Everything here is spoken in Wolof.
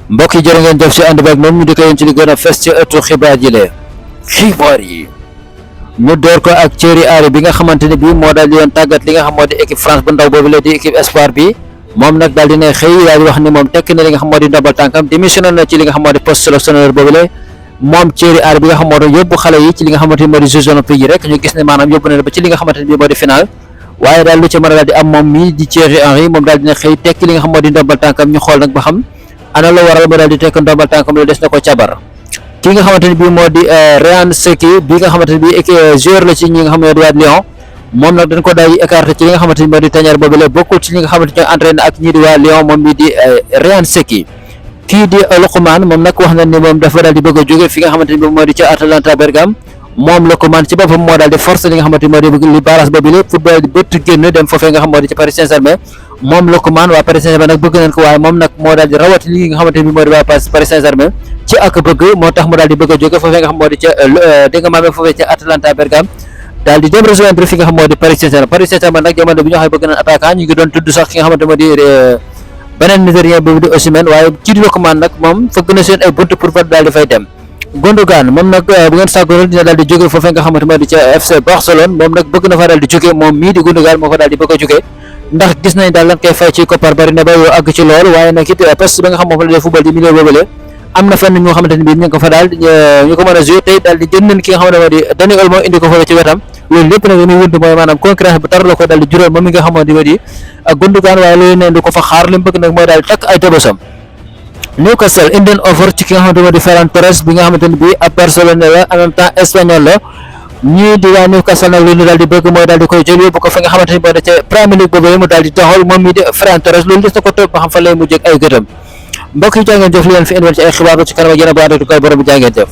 mbokk yi jërë ngeen jëf si ànd beeg moom ñu di ko yéen ci li gën a fes ci ëttu xibaar yi lee xibaar yi ñu door ko ak Thierry Henry bi nga xamante ne bii moo daal di yoon tàggat li nga xam moo di équipe France bu ndaw boobu la di équipe espoir bi moom nag daal dina xëy daal di wax ni moom tekk na li nga xam moo di ndombal tànkam démissionné na ci li nga xam moo di poste sélectionneur boobu la moom Thierry Henry bi nga xam moo doon yóbbu xale yi ci li nga xamante ni moo di Jeux olympiques yi rek ñu gis ne maanaam yóbbu na ba ci li nga xamante ne bii moo di final waaye daal lu ci mën a daal di am moom mii di Thierry Henry moom daal dina xëy tekki li nga xam moo di ndombal tànkam ñu xool nag ba xam ana la waral mu daal di tekk ndombal tànkam lu des na ko cabar ki nga xamante ne bii moo di Ryan Cherki bi nga xamante ne bii joueur la ci ñi nga xam ne di waa Lyon moom nag dañ ko daal di écarté ci li nga xamante ni moo di tanière boobu la bokkul ci ñi nga xamante ñoo entraîné ak ñii di waa Lyon moom bi di Ryan Cherki kii di Lookman moom nag wax na ni moom dafa daal di bëgg a jóge fi nga xamante ni moo di ca Atalanta Bergame moom Lookman ci boppam moo daal di force li nga xamante ni moo di li barrage boobu la football di bëtt génn dem foofee nga xam moo di ci Paris Saint-Germain moom Lookman waa Paris Saint-Germain nag bëgg nañ ko waaye moom nag moo daal di rawati li nga xamante ni moo di waa Paris Saint-Germain ci ak bëgg moo tax mu daal di bëgg a jóge foofee nga xam moo di ca dégg nga maamee foofee ca Atalanta Bergame daal di dem rejoindre fi nga xam moo di Paris Saint-Germain nag jamono bi ñu waxee bëgg nañ attaquant ñu ngi doon tudd sax ki nga xamante moo di beneen Nigérien boobu di Osimhen waaye kii di Lookman nag moom fëgg na seen ay bunt pour daal di fay dem Gundogan moom nag bu ngeen sàggoon dina daal di jóge foofee nga xamante moo di ca FC Barcelone moom nag bëgg na fa daal di jóge moom mii di Gundogan moo fa daal di bëgg a jóge ndax gis nañ daal lan koy fay ci koppar bari na ba yoo àgg ci lool waaye nag it poste bi nga xam moom la dee football di milieu boobule am na fenn ñoo xamante ne bii ñu ngi ko fa daal ñu ko mën a joué tey daal di jënd nañ ki nga xamante ne moo di Dani Olmo indi ko foofu ci wetam loolu lépp nag li muy wund mooy maanaam concurrence bu tar la ko daal di juróom moom mi nga xamante ne di ak Gundogan waaye loolu neen du ko fa xaar li mu bëgg nag mooy daal di takk ay tëbësam Newcastle Indian offer ci ki nga xamante ne moo di Ferran Torres bi nga xamante ne bii ab Barcelone la en même temps espagnol la ñii di waa Newcastle nag li ñu daal di bëgg mooy daal di koy jël yóbbu ko fa nga xamante ni moo da ca Premier League boobu mu daal di taxawal moom mii di Ferran Torres loolu des na ko topp ba xam fa lay mujjee ak ay gëtam mbokk yi jaa ngeen jëf li leen fi indiwoon ci ay xibaar ci kanam ak yéen a bu ànd ak borom bi jaa ngeen jëf